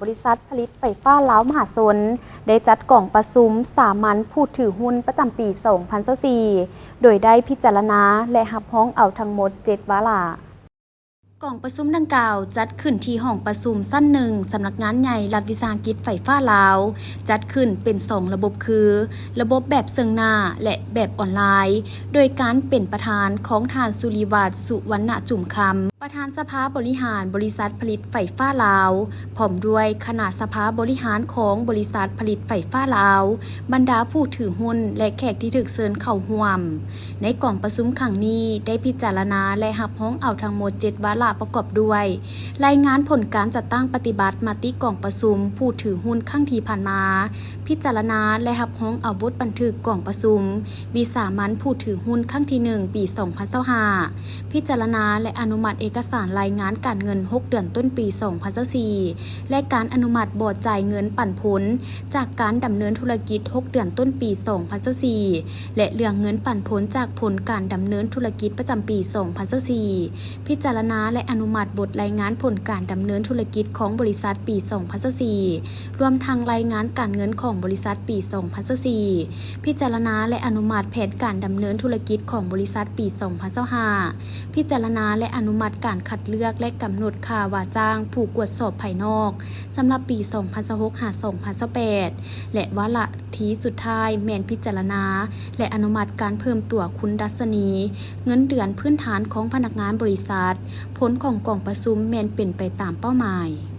ບໍລິສັດຜະລິດໄຟຟ້າລາວມະຫາຊົນ ໄດ້ຈັດກອງປະຊຸມສາມັນຜູ້ຖືຫຸ້ນປະຈຳປີສອງພັນຊາວສີ່ ໂດຍໄດ້ພິຈາລະນາ ແລະ ຮັບຮອງເອົາທັງໝົດເຈັດວາລະ. ກອງປະຊຸມດັ່ງກ່າວຈັດຂຶ້ນທີ່ຫ້ອງປະຊຸມຊັ້ນໜຶ່ງ ສຳນັກງານໃຫຍ່ລັດວິສາຫະກິດໄຟຟ້າລາວ, ຈັດຂຶ້ນເປັນສອງລະບົບຄື ລະບົບແບບເຊິ່ງໜ້າ ແລະ ແບບອອນລາຍ, ໂດຍການເປັນປະທານຂອງທ່ານ ສຸລິວັດ ສຸວັນນະຈຸມຄຳ ປະທານສະພາບໍລິຫານບໍລິສັດຜະລິດໄຟຟ້າລາວ, ພ້ອມດ້ວຍຄະນະສະພາບໍລິຫານຂອງບໍລິສັດຜະລິດໄຟຟ້າລາວ, ບັນດາຜູ້ຖືຫຸ້ນ ແລະ ແຂກທີ່ຖືກເຊີນເຂົ້າຮ່ວມ. ໃນກອງປະຊຸມຄັ້ງນີ້ ໄດ້ພິຈາລະນາ ແລະ ຮັບຮອງເອົາທັງໝົດເຈັດວາລະ ປະກອບດ້ວຍ ລາຍງານຜົນການຈັດຕັ້ງປະຕິບັດມະຕິກອງປະຊຸມຜູ້ຖືຫຸ້ນຄັ້ງທີ່ຜ່ານມາ, ພິຈາລະນາ ແລະ ຮັບຮອງເອົາບົດບັນທຶກກອງປະຊຸມວິສາມັນຜູ້ຖືຫຸ້ນຄັ້ງທີໜຶ່ງ ປີສອງພັນຊາວຫ້າ, ພິຈາລະນາ ແລະ ອະນຸມັດເອກະສານລາຍງານການເງິນຫົກເດືອນຕົ້ນປີສອງພັນຊາວສີ່ ແລະ ການອະນຸມັດບໍ່ຈ່າຍເງິນປັນຜົນຈາກການດຳເນີນທຸລະກິດຫົກເດືອນຕົ້ນປີສອງພັນຊາວສີ່ ແລະ ເລື່ອງເງິນປັນຜົນຈາກຜົນການດຳເນີນທຸລະກິດປະຈຳປີສອງພັນຊາວສີ່, ພິຈາລະນາ ແລະ ອະນຸມັດບົດລາຍງານຜົນການດຳເນີນທຸລະກິດຂອງບໍລິສັດປີສອງພັນຊາວສີ່ ລວມທັງລາຍງານການເງິນຂອງບໍລິສັດປີສອງພັນຊາວສີ່, ພິຈາລະນາ ແລະ ອະນຸມັດແຜນການດຳເນີນທຸລະກິດຂອງບໍລິສັດປີສອງພັນຊາວຫ້າ, ພິຈາລະນາ ແລະ ອະນຸມັດການຄັດເລືອກ ແລະ ກຳນົດຄ່າວ່າຈ້າງຜູ້ກວດສອບພາຍນອກ ສຳລັບປີສອງພັນຊາວຫົກ ຫາ ສອງພັນຊາວແປດ ແລະ ວາລະທີສຸດທ້າຍແມ່ນພິຈາລະນາ ແລະ ອະນຸມັດການເພີ່ມຕົວຄຸນດັດຊະນີເງິນເດືອນພື້ນຖານຂອງພະນັກງານບໍລິສັດ. ຜົນຂອງກອງປະຊຸມແມ່ນເປັນໄປຕາມເປົ້າໝາຍ.